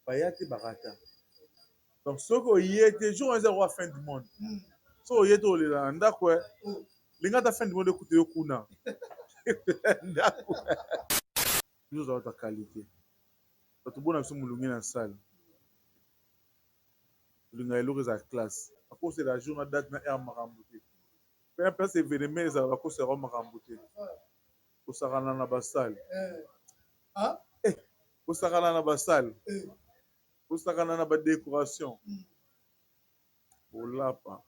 Baya te barata. Donc soki oye te jour wana eza lokola fin du monde. Soki oye te olela na ndako eh. Linga ata fin du monde ekuta yo kuna. Ndako. Biso toza bato ya qualite. Bato bona biso molunge na salle. Tolingaka eloko ezala classe. Bakosela jour na date na heure makambo te. Pe na place evenement ezala bakosela yango makambo te. Kosakana na ba salle. Eh, kosakana na ba salle. Kosakana na ba decoration. Olapa.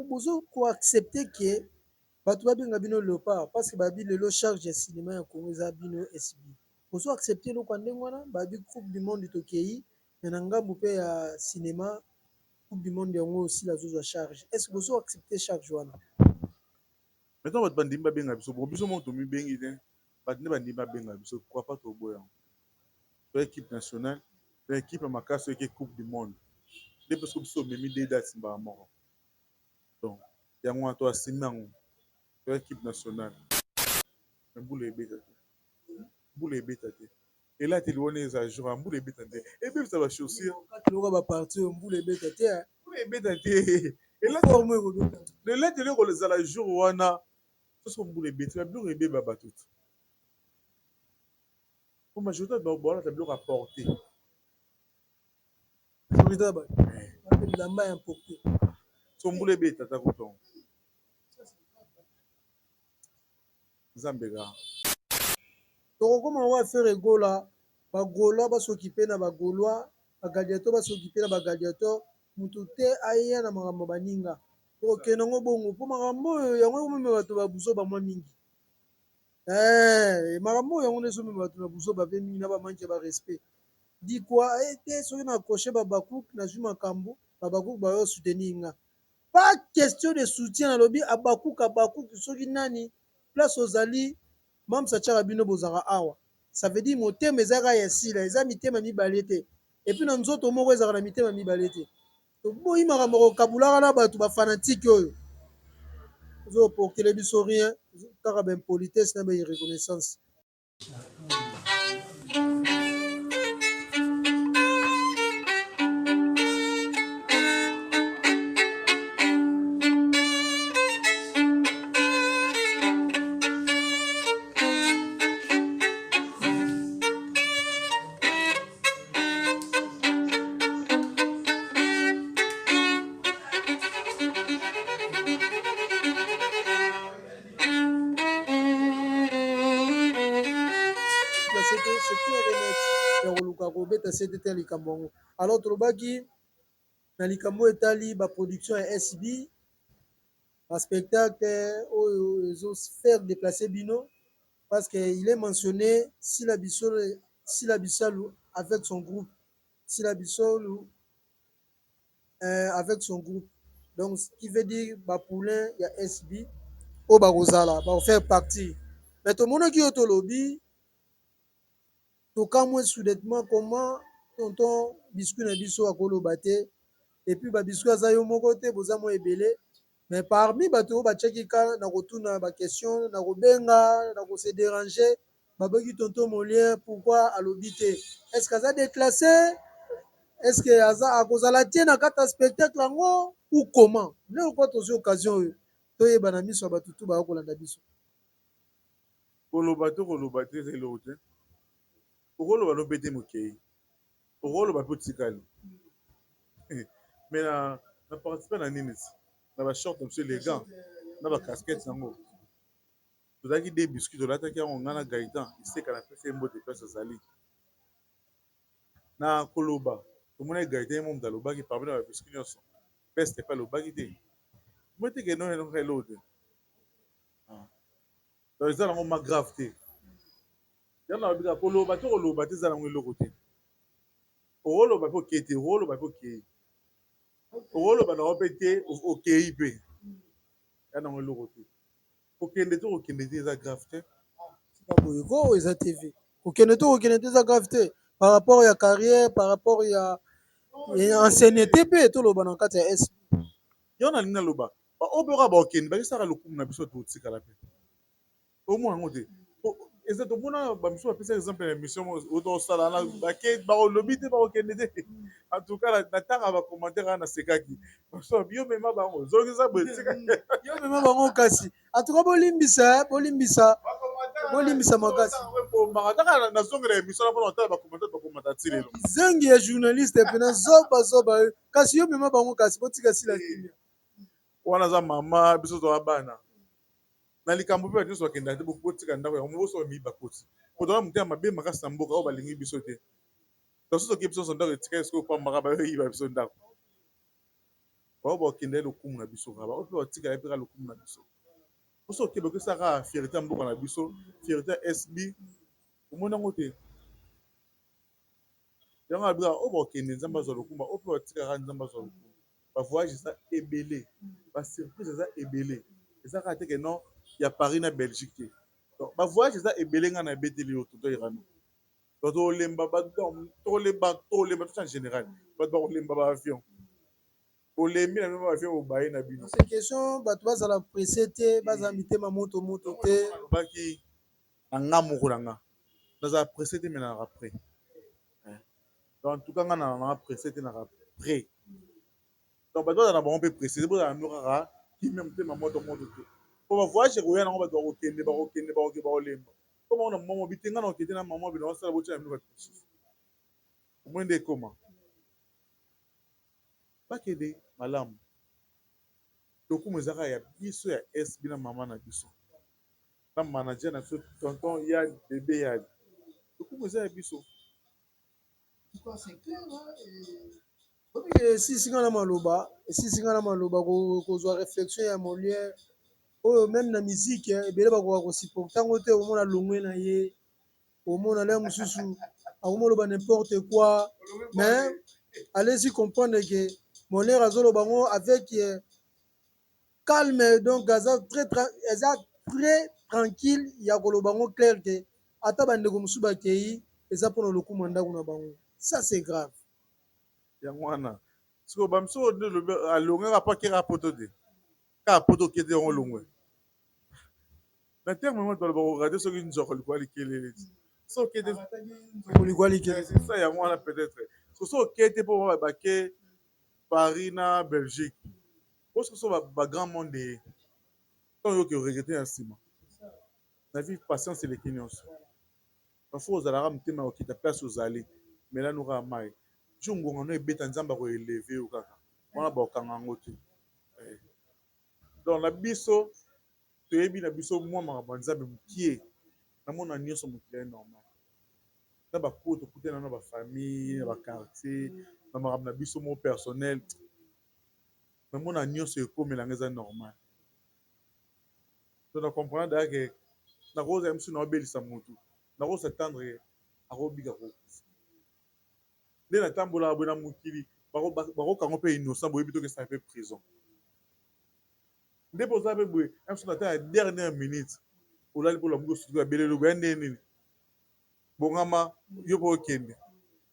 Bozo ko accepter que batu babenga bino leopard parce que babi lelo charge ya cinema ya Congo eza bino SB. Bozo accepter eloko ya ndenge wana? Babi coupe du monde tokeyi mais na ngambu pe ya cinema coupe du monde yango Sila azozwa charge. Est ce que bozo accepter charge wana? Maintenant batu bandimi babenga biso bongo biso moko tomibengi te batu nde bandimi babenga biso pourquoi pas toboya yango toza equipe nationale to equipe ya makasi oyo eke coupe du monde nde pe soki biso tomemi deux dates mbala moko donc yango wana to assume yango toza equipe nationale mais mbula ebeta te mbula ebeta te elateli wana eza jour ya mbula ebeta te ebebisa ba chaussure loka ba parti oyo mbula ebeta te mbula ebeta te elateli ekozala jour wana soso mbula ebeti ba biloko ebeba bato te po majorité balata biloko ya porte majorité ya bato bilamba ya porte so mbula ebeta ata kutongo Nzambe kaka. Tokokoma wa Ferre Gola, ba Golois ba s'occuper na ba Golois, ba Gladiators ba s'occuper na ba Gladiators, mutu te aya na makambo ya baninga. Tokokende yango bongo po makambo oyo yango ekomema bato ba buzoba mwa mingi. Eeh makambo oyo yango nde ezomema bato na buzoba pe mingi na ba manque ya ba respect. Dikwa eh te soki na accrocher ba Habacuc nazui makambo, ba Habacuc bayo soutenir nga. Pas question de soutien nalobi Habacuc Habacuc soki nani place ozali Mam's atiaka bino bozalaka awa ça veut dire motema eza kaka ya Sila eza mitema mibale te et puis na nzoto moko ezalaka na mitema mibale te toboyi makambo ya kokabulaka na batu ba fanatique oyo ozo portele biso rien kaka ba impolitesse na ba irreconnaissance. Ya koluka kobeta sete te ya likambo yango alors tolobaki na likambo etali ba production ya SB ba spectacle oyo ezo faire déplacer bino parce que il est mentionné Sila Bisolo Sila Bisalu avec son groupe Sila Bisolu euh, avec son groupe donc ce qui veut dire ba poulain ya SB oyo bakozala bako faire partie mais tomonaki yo tolobi tokamwe soudainement comment tonton biscuit na biso akoloba te et puis ba biscuit aza yo moko te boza mwa ebele mais parmi bato oyo batiaki ka na kotuna ba question na kobenga na kose déranger Babaki tonton Molière pourquoi alobi te? Est ce que aza declasse? Est ce que aza akozala te na kati ya spectacle yango ou comment? Lelo kwa tozwi occasion oyo toyeba na miso ya bato tu baya kolanda biso. Koloba to koloba te eza eloko te. Okoloba no mpe te mokei. Okoloba mpe otikali. Mais na na participer na nini ti? Na ba short na biso elegant na ba casquette yango. Tozalaki deux biscuits tolataki yango nga na Gaëtan Iseka na pesi ye mbote place azali. Na koloba tomonaki Gaëtan ye moko moto alobaki parmi na ba biscuits nyonso Best pe alobaki te. Omoni te que non eloko eloko te. Ah. Donc eza nango ma grave te. Yango nalobi kaka koloba to koloba te eza nango eloko te. Okoloba pe okei te, okoloba pe okei. Okoloba nango pe te, okei pe. Eza nango eloko te. Kokende to kokende te eza grave te. Tika boye ko eza TV. Kokende to kokende te eza grave te par rapport ya carrière, par rapport ya ancienneté pe toloba na kati ya SB. Yango nalingi naloba ba oyo pe kaka bakokende bakisaka lokumu na biso totikala pe omona yango te. Eza tomona bamisu bapesa exemple na émission moko otosala na bake, bakolobi te, bakokende te. En tout cas, natanga bacommentaire wana, nasekaki. Yo mema bango, zongisa boye, tika. Yo mema bango. Kasi en tout cas, bolimbisa, bolimbisa, bolimbisa makasi. Taka nazongela émission na mpona kotala bacommentaire, bakomata ti lelo. Zengi ya journaliste pena, zoba zoba. Kasi yo mema bango, kasi botika sila kimia. Wana aza mama, biso toza bana na likambo mpe bato nyonso bakendaka te. Botika ndako yango boso bamiyi bakoti po toza motema mabe makasi na mboka oyo, balingi biso te. Toso toki biso nyonso, ndako etikali soki opambaka, bayoyiba biso ndako. Bao bakende lokumu na biso kaka, bao mpe batikala mpe kaka lokumu na biso. Poso okende okesaka kaka fierté ya mboka na biso, fierté ya SB. Omoni yango te, yango abikaka oyo bakokende, Nzambe azwa lokumu. Oyo mpe batikaka, Nzambe azwa lokumu. Bavoyage eza ebele, basurprise eza ebele. Eza kaka te ke non, ya Paris na Belgique te. Donc bavoyage eza ebele. Ngai na ebeteli yo toto Irano, donc tokolemba, tokolemba, tokolemba tout en général. Bato bakolemba baavion, olembi na bino baavion, bobaye na bino. C'est question bato bazala pressé te, bazala mitema moto moto te. Alobaki na nga moko na nga, nazala pressé te, mais nalaka prêt. Donc en tout cas, nga nalaka pressé te, nalaka prêt. Donc bato bazala na bango mpe pressé te, bozala bino kaka kimia, motema moto moto te, po bavoyage ekoya nango. Bato bakokende, bakokende, bakokende, bakolemba. Po bango na mama bi te, nga na okende na mama bino, osala botia na bino bato mosusu. Omoi nde ekoma bakende malamu. Lokumu eza kaka ya biso ya SB na mama na biso na manager na biso, tonton ya bebe ya lokumu eza ya biso. Esisi nga na maloba, esisi nga na maloba. Kozwa réflexion ya Molière oyo, même na musique ebele bakoka kosupporter yango te. Omona longwe na ye, omona le mosusu akomoloba n'importe quoi, mais allez-y comprendre que Molière azoloba yango avec calme. Donc aza très, eza très tranquille ya koloba yango clair ke ata bandeko mosusu bakei, eza mpona lokumu ya ndako na bango. Ça, c'est grave. Yango wana sikoyo bamisu nde alongaka mpo akeka poto te, kaka poto okete yango longwe na terme moko baloba korater soki nzoko likwa likelele ti so okete. Likwa likelele. C'est ça, yango wana peut-être so okete mpo bake Paris na Belgique, po so bagrand monde ye, ntango oyoki oregretter na nsima na vie. Patience eleki nyonso. Parfois ozalaka motema ya kokita place ozali, melano kaka mai jour ngonga no ebeta, Nzambe akoélever yo kaka wana, bakokanga yango te. Donc na biso toyebi na biso mwa makambo ya Nzambe mokie. Namona nyonso mokili ya normal na bacour, tokutana na bafamille, na baquartier, na makambo na biso moko personnel. Namona nyonso ekomelanga eza normal. Donc na comprendre daya ke nakozala misu na obelisa motu, nakos'attendre akobika, kokufa nde natambolaka boye na mokili. Bakokango mpe innocent, boyebi, tokesana mpe prison nde mpo oza mpe boye biso na ta ya dernière minute, olali mpo olamuki, osutuki, babeleli boya ndenge nini, bongama yo mpo okende.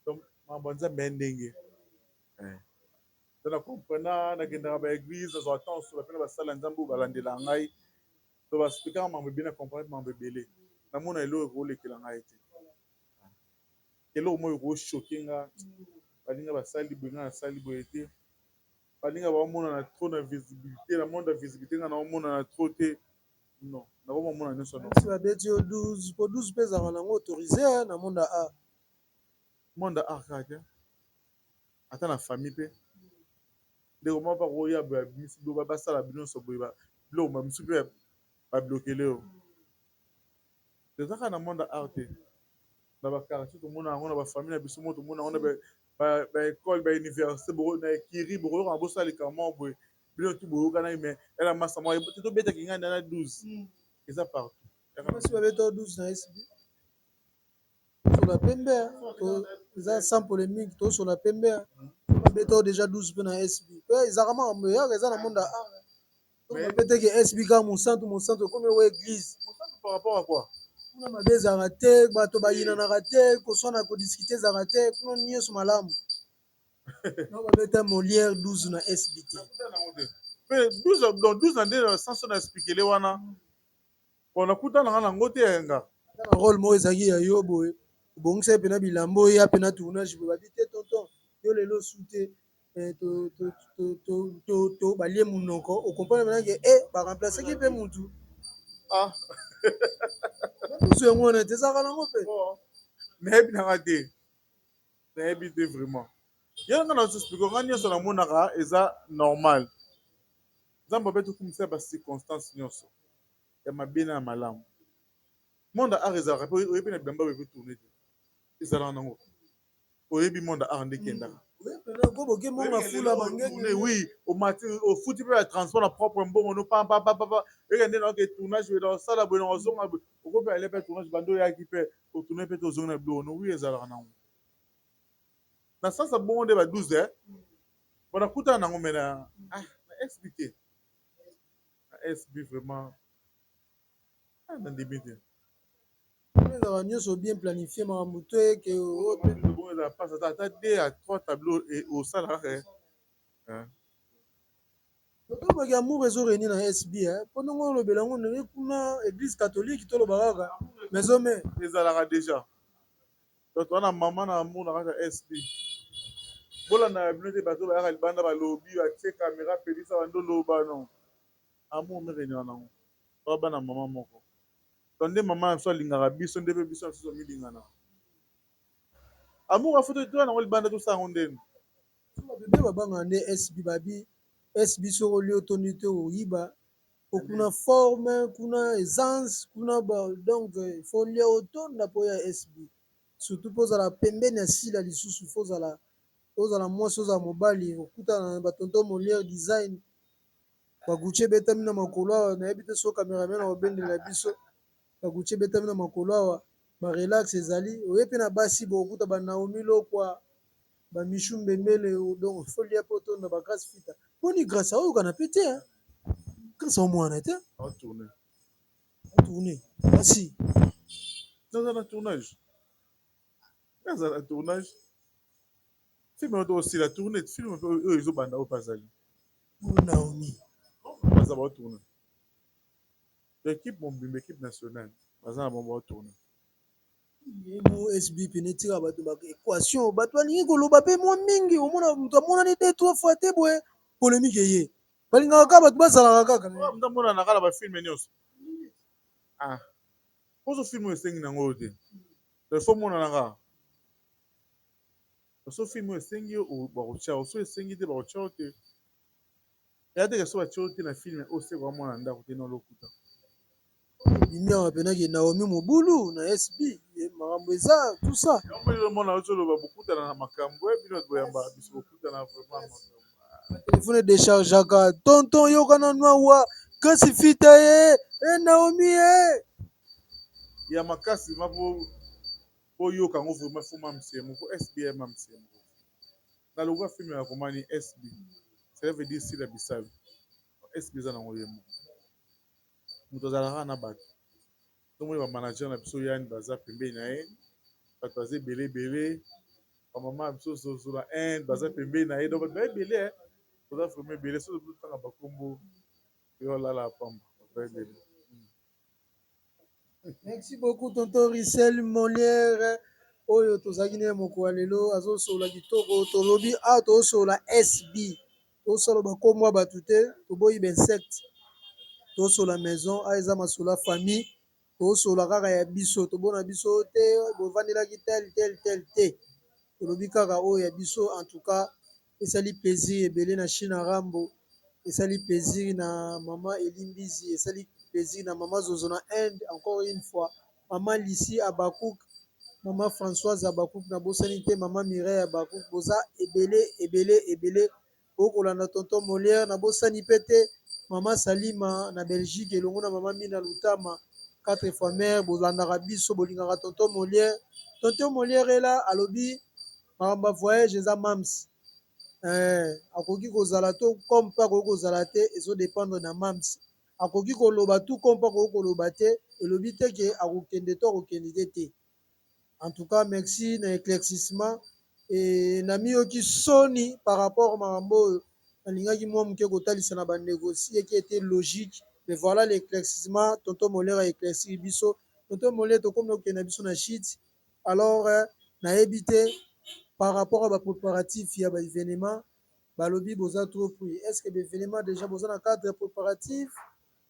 Donc makambo ya Nzambe ya ndenge. Donc na comprena, nakendaka baéglise, nazwaka temps osola mpe na basala ya Nzambe oyo balandela ngai. Donc baexpliquaka makambo ebele, na comprendre makambo ebele. Namona eloko ekolekela ngai te, eloko moko ekochoquer nga. Baninga basali boye, nga nasali boye te. Baninga baomonana trop na visibilité, na monde ya visibilité, nga naomonana trop te. Non, nakomomona nyonso. Si babeti yo 12, po 12 mpe ezalaka nango autorisé na monde ya art. Monde ya art kaka te, ata na famille mpe. Ndeko moko bakoya boye, abimisi biloko, basala bino nyonso boye, biloko bamisu mpe bablokele yo. Eza kaka na monde ya art te, na baquartier tomona yango, na bafamille na biso moko tomona yango, na baécole, bauniversité, na ekiri bokoyoka bosala likambo moko boye, bino tu boyokanaki, mais ela masa moko te, tobetaki ngai na 12. Eza partout. Basi babeta 12 na SB, tosola pembe, eza sans polémique, tosola pembe. Babeta déjà 12 mpe na SB mpe ezalaka makambo eyaka, eza na monde ya art. Babetaki SB kaka mosantu, mosantu ekomi oyo église. Par rapport à quoi? Kuna mabe ezalaka te, bato bayinanaka te, koswana, kodiscuter ezalaka te kuna, nyonso malamu. No babeta Molière 12 na SB te. Mpe 12, donc 12 na nde sanso na expliquele wana. Bon, nakuta nanga nango te, nga. Na rôle moko ezalaki ya yo boye, obongisa ye mpena bilamba oyo ya mpena tournage boye, babi te: "Tonton, yo lelo su te." To balie monoko, ocomprendre mpena ke e baremplaçaki mpe mutu. Ah. Mosusu yango wana te, ezalaka nango mpe. Nayebi nanga te, nayebi te vraiment. Ye nga na explique nga nyonso namonaka eza normal. Nzambe abe tokumisa bacirconstance nyonso ya mabe na ya malamu. Monde art ezalaka mpe, oyebi, na bilamba oyo etourne te, ezalaka nango. Oyebi monde art nde ekendaka. Ko boke monga fula bangenge. Oui, omati, ofuti mpe ya transport na propre mbongo no, pampapapa, eke nde naoke tournage boye, naosala boye, naozonga boye, okoki ale mpe tournage bando oyaki mpe otourne mpe, tozongi na biloko no. Oui, ezalaka nango na sens ya bongo nde ba 12 bon nakutana nango, me na ah, na SB te, na SB vraiment, ah, nandimi te. Ezalaka nyonso bien planifié, makambo to eke. Bongo ezala mpasi, ata deux à trois tableau osala kaka. Tolobaki amour ezoréunir na SB, mpo ndenge olobela yango ndenge kuna église catholique, toloba kaka maison mère. Ezalaka déjà. Donc toza na mama na amour na kati ya SB. Bolanda bino te, bato bayaka libanda, balobi, batie caméra, pelisa, bandoloba non. Amour meréunir nango, toza bana mama moko. Donc nde mama na biso alingaka biso, nde mpe biso na biso tomilingana. Amour afoto toya nango libanda, tosala yango ndeni. Babebe babangaka nde SB, babi SB soki olie otondi te, oyiba po kuna forme, kuna aisance kuna ba. Donc il faut lia otonda mpo ya SB, surtout mpo ozala pembeni ya sila. Lisusu faut ozala, ozala mwasi, ozala mobali, okutana na batonton Molière design, baGucci ebetami na makolo awa. Nayebi te so cameraman akobendela biso baGucci ebetami na makolo awa, barelax ezali. Oye mpe na basi, bokokuta baNaomi Lokwa, bamishu mbembele. Donc faut lia mpo otonda. Bagrâce fita mponi grâce aoyokana mpe te, grâce aomwana te. Aotourne. Atourne kasi. Naza na tournage, aza na tournage film oyo tosila tourne, film oyo ezobanda, oyo mpe azali. Naomi. Baza baotourne, équipe mobimba, équipe nationale, baza na bango baotourne. Mo SB pene etika bato ba équation, bato balingi koloba mpe mwa mingi. Omona moto amonani te trois fois te boye, polémique eye. Balingaka kaka bato bazalaka kaka. Moto amonana kaka na bafilm nyonso. Ah, poso film oyo esengi nango oyo te, il faut monana kaka. So film oyo esengi yo, bakotia yo. So esengi te, bakotia yo te. Eya teke so batia yo te na film oyo, seko amona ndako te na lokuta. Bimi awa mpenaki Naomi mobulu na SB, makambo eza tout ça. Yango mona ozoloba bokutana na makambo bino boyamba biso, bokutana vraiment makambo. Telefone edéchargeaka: "Tonton, yoka nanu awa, kasi fita ye e Naomi ye." Ya makasi ma po oyoka yango vraiment, faut mamsie moko SB ya mamsie moko na lokwa film ya komani SB, cela veut dire Sila Bisalo. SB eza nango ye moko, moto azalaka na bato. Tomoni bamanager na biso yani baza pembeni na ye, bato baza ebele ebele, bamama na biso zozo na Inde baza pembeni na ye. Donc bato ba ebele, baza vraiment ebele. Soki totanga bakombo, yo olala pamba. Bato ba ebele. Merci beaucoup, tonton Richel Molière. Oyo tozalaki na ye mokolo ya lelo, azosolola kitoko. Tolobi awa, tozosolola SB, tozosala bakombo ya bato te, toboyi bainsecte. Tozosolola maison awa, eza masolo ya famille, tozosolola kaka ya biso, tobona biso te bovandelaki tel tel tel te, tolobi kaka oyo ya biso. En tout cas esali plaisir ebele na Chine Rambo, esali plaisir na mama Elimbizi, esali plaisir na mama Zozo na Inde, encore une fois mama Lisi Abakouk, mama Françoise Abakouk, nabosani te mama Mireille Abakouk. Boza ebele ebele ebele okolanda tonton Molière. Nabosani mpe te mama Salima na Belgique elongo na mama Mina Lutama, quatre fois mère. Bolandaka biso, bolingaka tonton Molière. Tonton Molière ela alobi makambo ya voyage eza mams, akoki kozala to comme mpe akoki kozala te, ezodépendre na mams. Akoki koloba tout comme mpe akoki koloba te, elobi te ke akokende to akokende te te. En tout cas merci na éclaircissement e namiyoki soni par rapport makambo oyo nalingaki mwa moke kotalisa na bandeko si eki ete logique. Mais voilà l'éclaircissement, tonton Molière a éclaircir biso. Tonton Molière, tokomi okende na biso na shit. Alors nayebi te par rapport à bapréparatif ya baévénement. Balobi boza trop pris. Est ce que baévénement déjà boza na cadre ya préparatif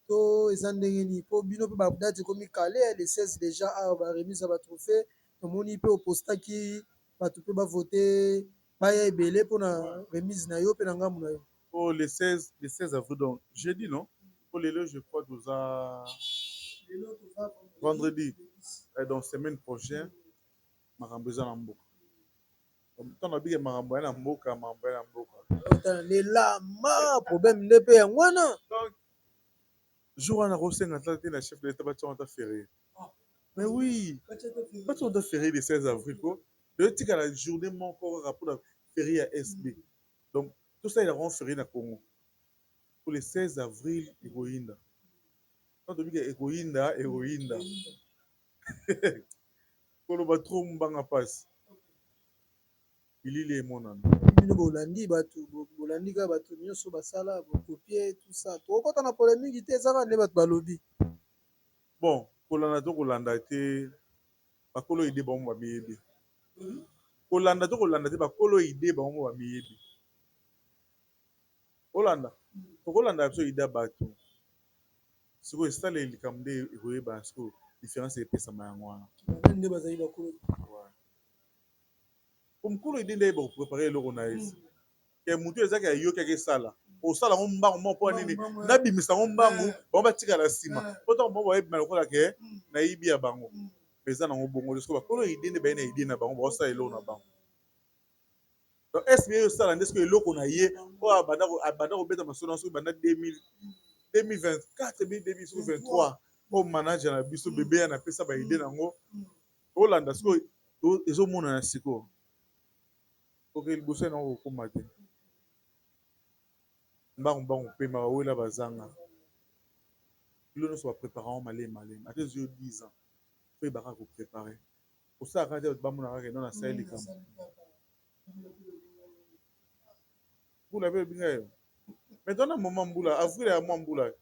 to eza ndenge nini? Mpo bino mpe badate ekomi kale, le 16 déjà awa baremise ya batrophée. Tomoni mpe opostaki bato mpe bavote, baya ebele mpona remise na yo mpe na ngambu na yo. Oh, le 16, le 16 avril, donc jeudi, non? Pour lelo, je crois, toza vendredi. Et donc semaine prochaine, makambo eza na mboka. Ntango nabike makambo ya na mboka, makambo ya na mboka. Lelama problème nde mpe yango wana. Donc jour wana kosenga ata te na chef de l'État batia ata férié. Mais oui, batia ata férié le 16 avril, ko etikala journée moko kaka mpona férié ya SB. Donc tosalela yango férié na Congo po le 16 avril ekoyinda. Ntango tobika ekoyinda, ekoyinda. Koloba trop mbanga mpasi, bilili emonana. Bino bolandi bato, bolandi kaka bato nyonso basala bokopie, tout ça. Tokokɔta na polémique te, eza kaka nde bato balobi. Bon, kolanda to kolanda te, bakolo idée bango bamiyebi. Kolanda to kolanda te, bakolo idée bango bamiyebi. Kolanda, tokolanda biso idée ya bato. Sikoyo esaleli likambo nde ekoyebana. Sikoyo différence epesama yango wana. Banani nde bazali bakolo? Po mokolo idée nde ayeba koprépare eloko na ye. Ke motu ezaki ayoki, esala osala yango mbangu moko mpo nini? Nabimisa yango mbangu, bango batikala nsima, po ntango bango bayebima lokola ke nayibi ya bango. Eza nango bongo. Sikoyo bakolo idée nde baye na idée na bango, baosala eloko na bango. Donc SB oyo osala nde sikoyo eloko na ye oyo abanda kobeta masolo soki banda 2024, 2023, oyo manager na biso bebe ya napesa baidée nango. Olanda sikoyo ezomonana sikoyo. Oke liboso yango kokóma te, mbangu mbangu pema bawela bazanga bilo nyonso. Baprépare yango malemi malemi, ata ezwi yo 10 ans, fo yebaka koprépare. Osalaka te bato bamona kaka eno nasali likambo. Mbula mpe ebinga yo maintenant na moment mbula, avril ya mwa mbula,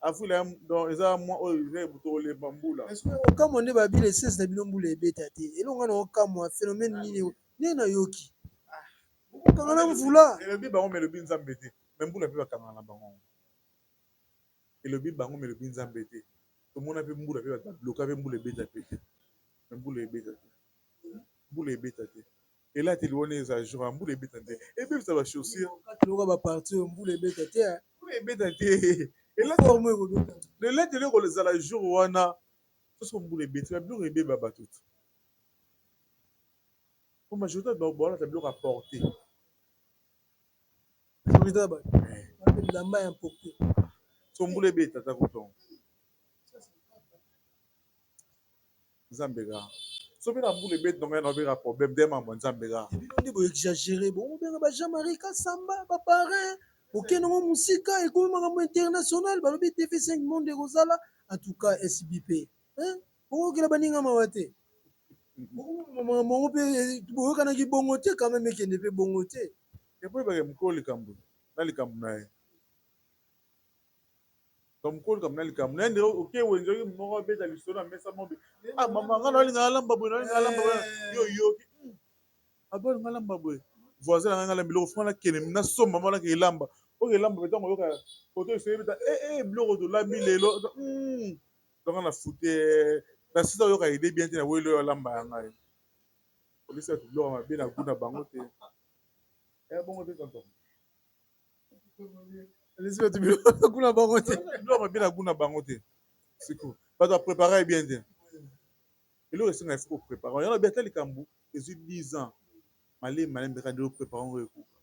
avril ya, donc eza mwa oyo eza tokolemba mbula. Okamwa nde babi le 16 na bino mbula ebeta te. Elonga na okamwa phénomène nini nde nayoki okanga na mvula? Elobi bango, mais elobi Nzambe te. Mais mbula mpe bakangaka na bango. Elobi bango, mais elobi Nzambe te. Tomona mpe mbula mpe bato babloka mpe mbula ebeta mpe te. Mais mbula ebeta te, mbula ebeta te. Elateli wana eza jour ya mbula ebeta te, ebebisa bachaussure. Loka baparti oyo mbula ebeta te. Mbula ebeta te. Forme ekobeta. Elateli ekozala jour wana. Soso mbula ebeti, babiloko ebeba bato te, po majorité baolata biloko aporte. Majorité ya bato bilamba ya importe. So mbula ebeta ata kutongo, Nzambe kaka. So mpe na mbula ebeti nongo na obeka problème te, mambo Nzambe kaka. Bino nde boexagéré bongo, obenga ba Jean Marie Kasamba, baparrain, okende ngo mosika, ekomi makambo international. Balobi TV5 Monde ekozala. En tout cas SBP okokela baninga mawa te. Makambo mpe boyokanaki bongo te, quand même ekende mpe bongo te. Epo ebake mokolo likambo na likambo na ye. Donc mokolo likambo na likambo na ye nde oke wenze, oki moko abeta lisolo na mesa moko: "Ah mama, nga naolinga alamba boye, naolinga alamba boye." Yo yoki abolinga alamba boye, voisin na ngai alamba biloko fo nakende nasomba mpo nake elamba oyo elamba. Mpe ntango oyoka koto esolo ebeta biloko tolambi lelo, donc na fute na sisa oyoka idée bien te na weli oyo alamba ya ngai. Polisi bato biloko mabe na gu na bango te, eya bongo te, tonton. Alesi bato biloko kuna bango te. Biloko mabe na gu na bango te. Siko bato baprépare bien te. Eloko esenga, il faut koprépare yango. Bi ata likambo ezwi 10 ans, malemi malemi kaka nde oprépare yango, ekoka.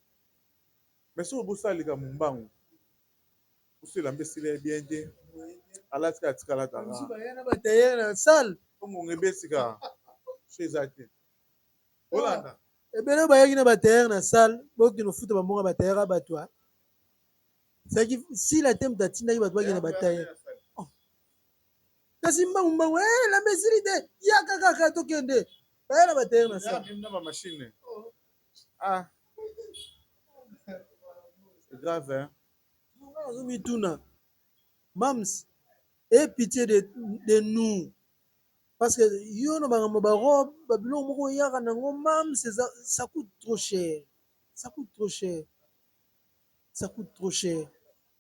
Mais soki obosala likambo mbangu, mosu elamba esila ye bien te, alati kaka, tika alataka. Baya na batailleur na salle. Ngonga ebesika so eza te, olanda. Ebele bayaki na batailleur na salle, bokende ofuta bambongo ya batailleur ya bato. Ezalaki sila te moto atindaki bato bakende batailleur, kasi mbangu mbangu elamba esili te, yaka kaka tokende, baya na batailleur na salle. Na bamachine, ah, c'est grave, hein. Nazomituna, mams. Aie pitié de nous. Parce que yo na makambo ba robe, ba biloko moko oyaka nango mams eza ça coûte trop cher. Ça coûte trop cher. Ça coûte trop cher.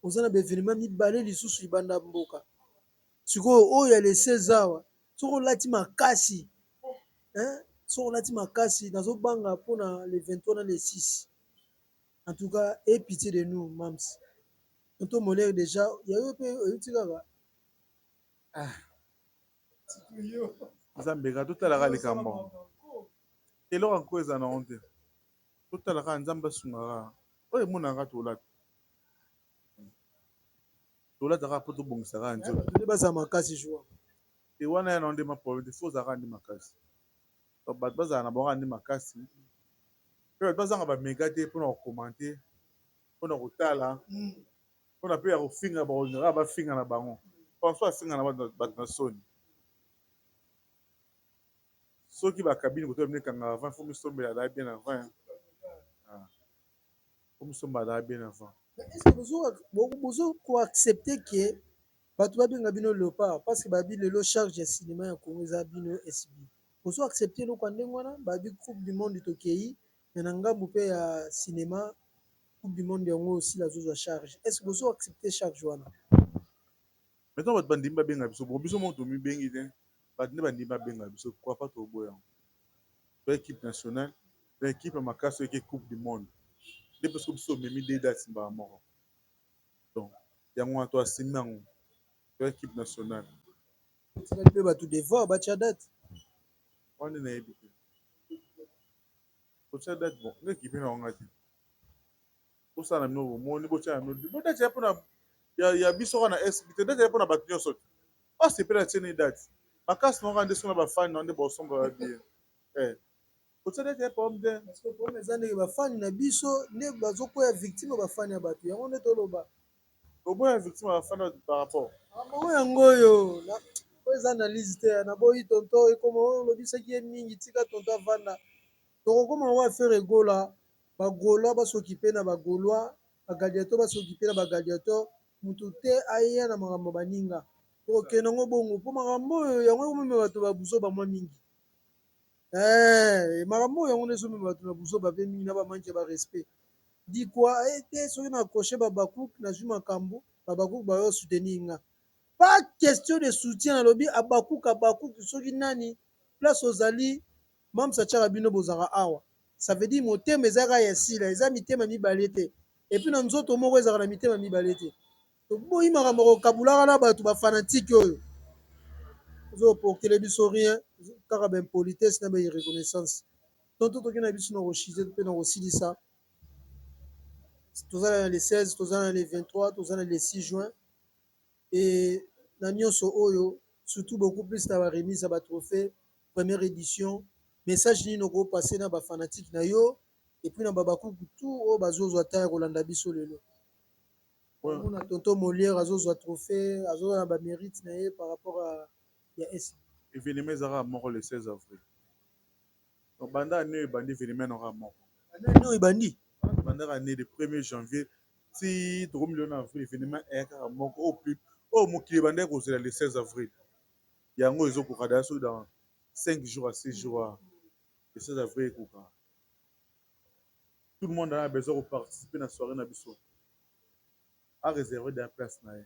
Oza na ba événement mibale lisusu libanda mboka. Sikoyo oyo ya le 16 awa, soki olati makasi, hein? Soki olati makasi, nazobanga mpona le 23 na le 6. En tout cas, aie pitié de nous, mams. Tonton Molière déjà, ya yo mpe oyuti kaka. Ah. Nzambe kaka totalaka likambo. Eloko yango eza nango te. Totalaka Nzambe asungaka. Oyo emonaka tolata. Tolataka mpo tobongisaka nzoto. Nde bazala makasi jour. Te wana ya nango nde ma problème te, faut ozalaka nde makasi. Donc bato bazala na bango nde makasi. Mpe bato bazanga bamega te mpona kocommenter, mpona kotala, mpona mpe ya kofinga, bakolingaka bafinga na bango. Parfois afinga na bato na soni. Soki bakabini kotola bino ekangaka avant, faut misombela da bien avant. Ah. Faut misombela da bien avant. Est-ce que bozo koaccepter ke bato babenga bino léopard, parce que babi lelo charge ya cinéma ya Congo eza bino SB? Bozo accepter eloko ya ndenge wana? Babi Coupe du monde tokei, mais na ngambu mpe ya cinéma, Coupe du monde yango osila azozwa charge. Est ce que bozo accepter charge wana? Maintenant bato bandimi babenga biso. Bon, biso moko tomibengi te, bato nde bandimi babenga biso. Pourquoi pas toboya yango? To équipe nationale to équipe ya makasi oyo eke Coupe du monde nde mpe soki biso omemi deux dates mbala moko. Donc yango wana toasimi yango, to équipe nationale. Tikali mpe bato devoir batya date. Wana nde nayebi te kotia date. Bon, nga équipe na wanga te, bosala na bino bomoni, botia na bino bo date ya mpona ya biso kaka na SB te, date ya mpona bato nyonso te. Basepela atie ne date makasi na kaka nde soki na bafani na nde bosomba babie kotia date ya problème te. Parce que problème eza ndenge bafani na biso nde bazokwea victime, bafani ya bato yango nde toloba. Oboya victime ya bafani par rapport Bango yango oyo oyo eza analyse te. Naboyi tonto ekoma oyo olobisaki ye mingi. Tika tonto avanda, tokokoma ngo affaire egola. Bagaulois basokipe na bagaulois, bagladiateur basokipe na bagladiateur. Motu te aya na makambo baninga, tokokende yango bongo mpo makambo oyo yango ekomema bato babuzoba mwa mingi. Makambo oyo yango nde ezomema bato na buzoba mpe mingi na bamanque ya barespect. Dikwa te soki na accroche babakuku, nazwi makambo, babakuku bayo soutenir nga. Pas question de soutien. Nalobi abakuku, abakuku soki nani place ozali, mamsa atiaka bino bozalaka awa. Ça veut dire motema eza kaka ya sila, eza mitema mibale te. Et puis na nzoto moko ezalaka na mitema mibale te. Toboyi makambo kokabulaka na bato bafanatike oyo ozoportele biso rien, kaka baimpolitesse na bairreconnaissance. Tonto toki na biso na koshite mpe na kosilisa. Toza na le 16, toza na le 23, toza na le 6 juin. Et na nyonso oyo, surtout beaucoup plus na baremise ya batrophée première édition, message nini okopase na bafanatike na yo et puis na babakuku tout oyo bazozwa temps ya kolanda biso lelo? Omona tonton Molière azozwa trophée, azozwa na bamérite na ye par rapport à ya S. Événement ezalaka moko le 16 avril. Donc banda année oyo ebandi, événement naka moko. Année oyo ebandi. Bandaka année le 1er janvier ti tokomi lelo na avril, événement eya kaka moko oyo plus oyo mokili ebandaki kozela le 16 avril. Yango ezokoka daya soki dans 5 jours à 6 jours, le 16 avril ekoka. Tout le monde a besoin koparticiper na soirée na biso, aréservé de la place na ye.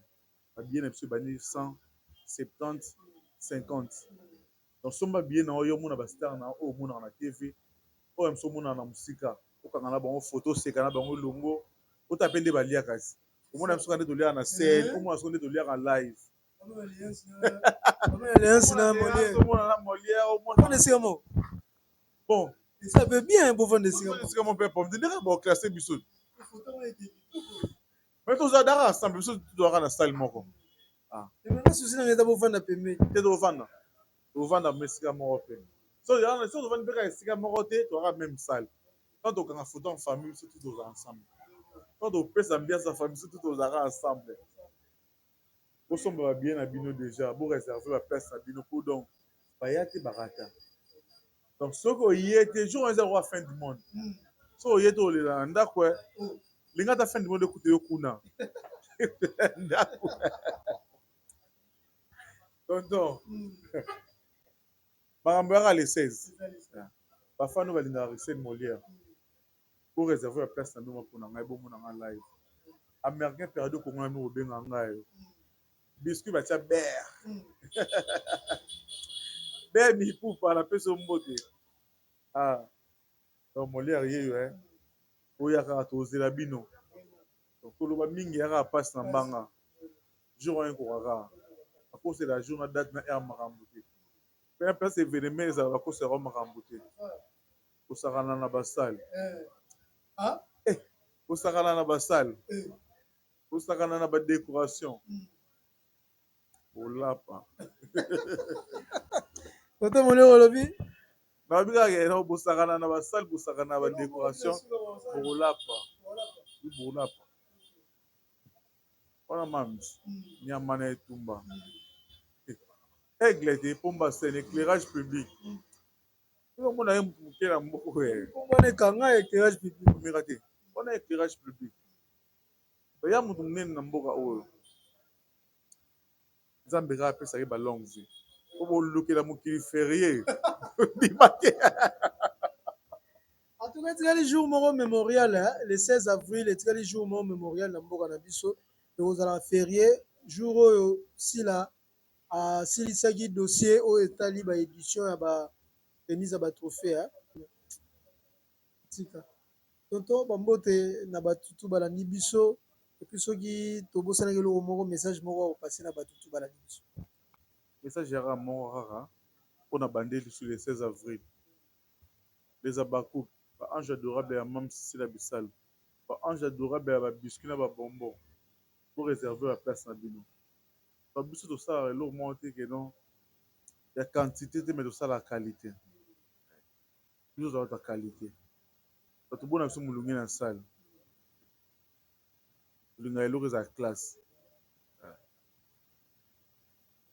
Babillet na biso ebandi 170, 50. Donc somba billet na oyo omona bastar na oyo omonaka na TV, oyo mosu omonaka na mosika, okanga na bango photo, oseka na bango elongo, ota mpe nde baliaka ti omona biso kaka nde toliaka na scène, omona soki nde toliaka live. Alliance na Molière. Omona na Molière, omona esika moko. Bon. Eza pe bien bovanda esika moko. Esika moko mpe pomte ndenge boclasse biso, mais tozala daka ensemble, biso tozalaka na salle moko. Nga susi nanga eza bovanda pembeni. Te, tovanda mo esika moko mpe so tovandi mpe kaka esika moko te, tozalaka même salle. Quand tokanga photo en famille, biso tout tozala ensemble. Quand topesa ambiance ya famille, biso tout tozalaka ensemble. Bosomba babillet na bino déjà, boréserve baplace na bino po donc baya te barata. Donc soki oye te, jour wana eza lokola fin du monde. Soki oye te, olela na ndako. Linga ata fin du monde ekute yo kuna ndako. Tonton, makambo yaka le 16, bafano balingaka Arsène Molière po réserve ya place na bino mpona ngai, bomona nga live. Américain perdu Kongo na bino, kobenga ngai biscuit batia beurre beurre mipupa. Napesi yo mbote. Ah, donc Molière yeyo oyo kaka tozela bino. Koloba mingi yaka mpasi na mbanga. Jour wana ekoka kaka, bakosela jour na date na heure, makambo te. Mpe na place événement ezala, bakoselaka makambo te. Kosakana na basale, kosakana na basale, kosakana na badécoration, olapa. Tonton Molière olobi. Nayebi kaka bosakana na basale, bosakana na badécoration, bokolapa, bokolapa. Wana mams nyama na etumba, aigle te, pomba scène, éclairage public. Omona ye motu moke na mboka. Wana ekanga éclairage public. Omeka te, wana éclairage public ya motu monene na mboka oyo. Nzambe kaka apesaki balongue vie po bolukela mokili férié ndima te. En tout cas, etikali jour moko mémorial, le 16 avril. Etikali jour moko mémorial na mboka na biso, ekozala férié jour oyo Sila asilisaki dossier oyo etali baédition ya ba remise ya batrophée. Tika tonton, bambote na batutu balandi biso. Et puis soki tobosanaki eloko moko, message moko akopase na batutu balandi biso. Message yaka moko kaka mpona bandeli sur le 16 avril: les abacook, baange adorable ya Mam Sisila Bisalo, baange adorable ya babiscuit na babonbon, po réserve baplace na bino. Biso tosalaka eloko moko te keno ya quantité te, mais tosalaka qualité. Biso tozalaka qualité. Bato bona biso molunge na salle, tolinga eloko ezala classe.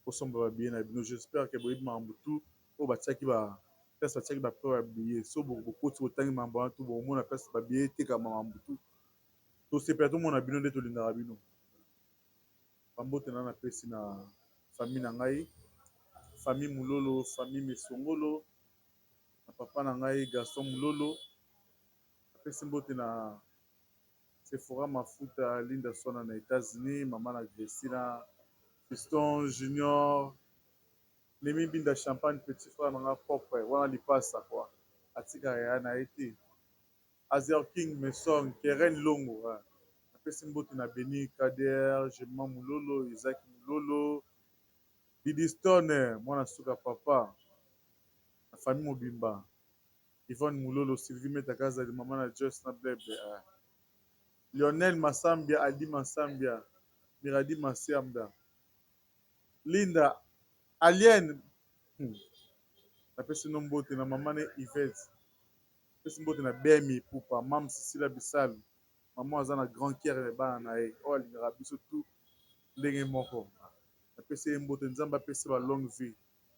Kosomba babillet na bino, j'espère ke boyebi makambo tu oyo batiaki ba place, batiaki baprix ya billet. So bokoti, botangi makambo wana tu, bomona place babillet etekama, makambo tu. Tosepela tomona bino nde tolingaka bino. Bambote na napesi na famille na ngai, famille Mulolo, famille Mesongolo, na papa na ngai Gaston Mulolo. Napesi mbote na Sephora Mafuta, Linda Swana na États-Unis, mama na Gresina, Fiston Junior, Nemi Binda Champagne, petit frère na nga propre wana, lipasa quoi, atikaka ya na ye te. Azer King Mason, Keren Longo. Napesi mbote na Beni Kader Jema Mulolo, Isaac Mulolo, Didi Stone, mwana suka papa na famille mobimba, Yvonne Mulolo, Sylvie Metakazali, mama na Joyce na Blebe, Lionel Masambia, Aldi Masambia, Miradi Masambia, Linda Alien. Napesi no mbote na mama ne Yvette. Napesi mbote na Bemi Pupa, Mam Sisila Bisalu, mama aza na grand cœur ya bana na ye oyo alingaka biso tu ndenge moko. Napesi ye mbote, Nzambe apesi ba longue vie.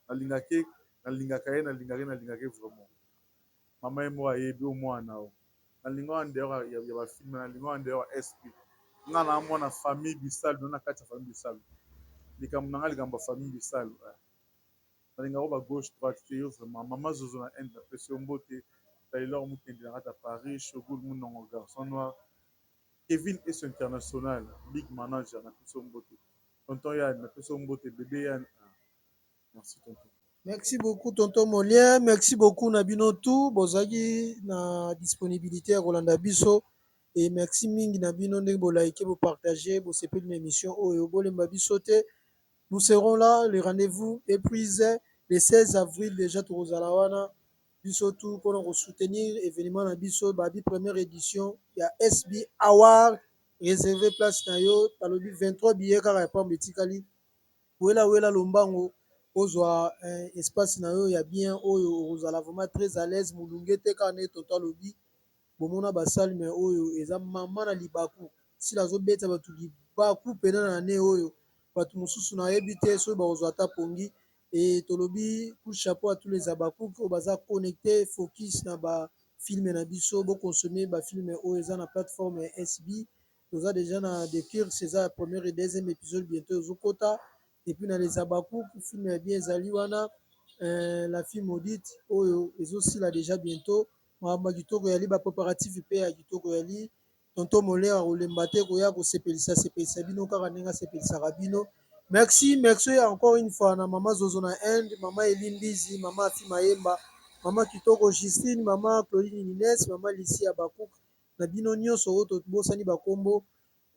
Nalingaki, nalingaka ye, nalingaka ye, nalingaka ye vraiment. Mama ye moko ayebi o mwana o nalinga wana dehors ya bafilm, nalinga wana dehors ya sp. Nga na mwana famille Bisalu, na kati ya famille Bisalu, likambo na nga, likambo ya famille Bisalu, nalingaka ba gauche droite te. Yo vraiment, mama Zozo na Inde, napesi yo mbote. Taylor Mokende na kati ya Paris, Shogul Munongo, garçon noir, Kevin Eso International, big manager, napesi yo mbote. Tonton Yann, napesi yo mbote. Bébé Yann, merci tonton. Merci beaucoup tonton Molière, merci beaucoup na bino tout bozalaki na disponibilité ya kolanda biso. Et merci mingi na bino ndenge bolike, bopartage, bosepeli na émission oyo. Bolemba biso te, nous serons là. Le rendez-vous est prise le 16 avril déjà. Tokozala wana biso tout mpona kosoutenir événement na biso babi, première édition ya SB Award. Réservé place na yo, balobi 23 billets kaka ya pamba etikali. Wela wela lombango ozwa espace na yo ya bien oyo okozala vraiment très à l'aise. Molunge te, kaka ndenge tonton alobi, bomona basale, mais oyo eza mama na libaku. Sila azobeta bato libaku pena na ane oyo, bato mosusu nayebi te soki bakozwa ata pongi. E tolobi coup de chapeau à tous les abakouk oyo baza connecté, focus na bafilm na biso. Boconsommer bafilm oyo eza na plateforme ya SB. Toza déjà na The Curse, eza ya première et deuxième épisode, bientôt ezokota. Et puis na les Habacuc, film ya bien ezali wana euh, la fille maudite oyo ezosila déjà bientôt. Makambo ya kitoko yali ba préparatifs pe ya kitoko yali tonton Molaire akolemba te koya kosepelisa sepelisa bino kaka ndenge asepelisaka bino. Merci, merci encore une fois na mama Zozo na Inde, mama Elie Mbizi, mama Afi Mayemba, mama Kitoko Justine, mama Claudine Nines, mama Lucie Habacuc, na bino nyonso oyo tobosani ba kombo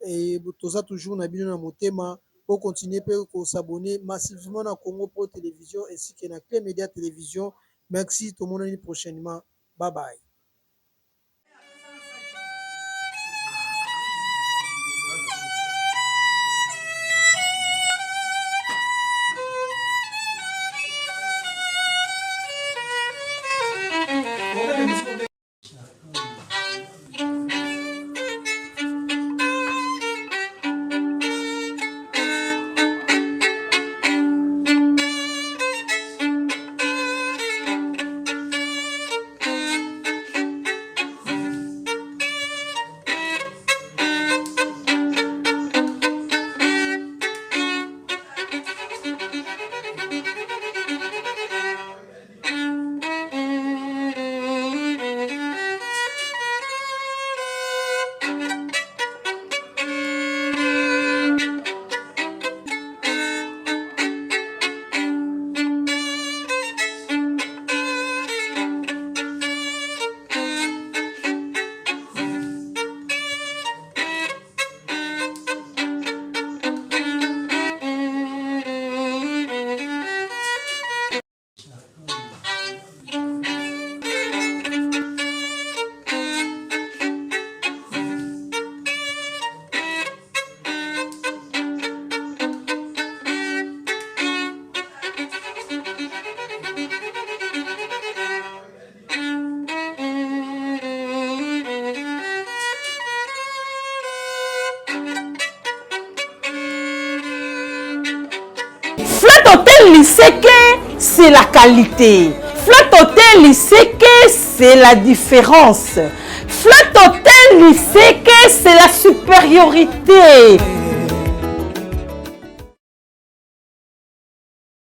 et toza toujours na bino na motema. Bo continuer pe ko s'abonner massivement na Congo Pro Television ainsi que na Cle Media Television. Merci, tomonani prochainement. Bye bye. Flat Hotel Liseke, c'est la qualité. Flat Hotel Liseke, c'est la différence. Flat Hotel Liseke, c'est la supériorité.